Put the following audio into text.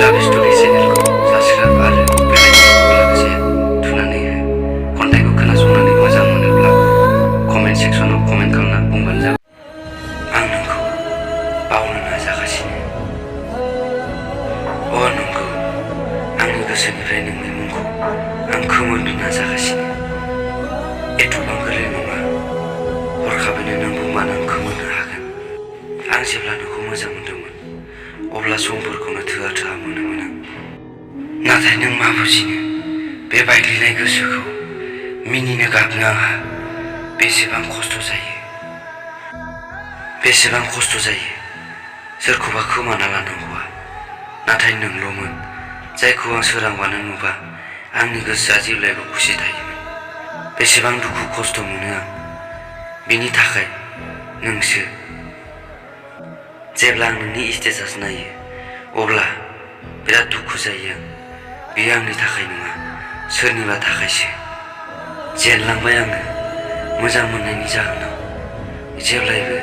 लाभ story चेनेलखौ subscribe आरो बेल आइकनखौ लोगोसे थुनानै हो। खन्थाइखौ खोनासंनानै मोजां मोनोब्ला कमेन्ट सेक्सनाव कमेन्ट खालामना बुंबानो जाबाय। आं नोंखौ बावनो नाजागासिनो। नंगौ, आंनि गोसोनिफ्राय नोंनि मुंखौ आं खोमोरनो नाजागासिनो। एथ'बां गोरलै नङा। हरखाबैनो नों बुंबानो आं खोमोरनो हागोन। आं जेब्ला नोंखौ मोजां मोनदोंमोन अब्ला समफोरखौनो थोआ मोनोमोन आं। नाथाय नों मा बुजिनो, बे बायग्लिनाय गोसोखौ मिनिनो गाबनो आंहा बेसेबां खस्थ' जायो। सोरखौबा खोमाना लानांगौआ, नाथाय नोंल'मोन जायखौ आं सोरांबानो नुबा आंनि गोसोआ जेब्लायबो खुसि थायोमोन। बेसेबां दुखु खस्थ' मोनो आं बेनि थाखाय नोंसो। जेब्ला आं नोंनि स्टेटास नायो अब्ला बिराद दुखु जायो आं। बेयो आंनि थाखाय नङा, सोरनिबा थाखायसो। जेनलांबाय आङो मोजां मोननायनि जाहोनाव। जेब्लायबो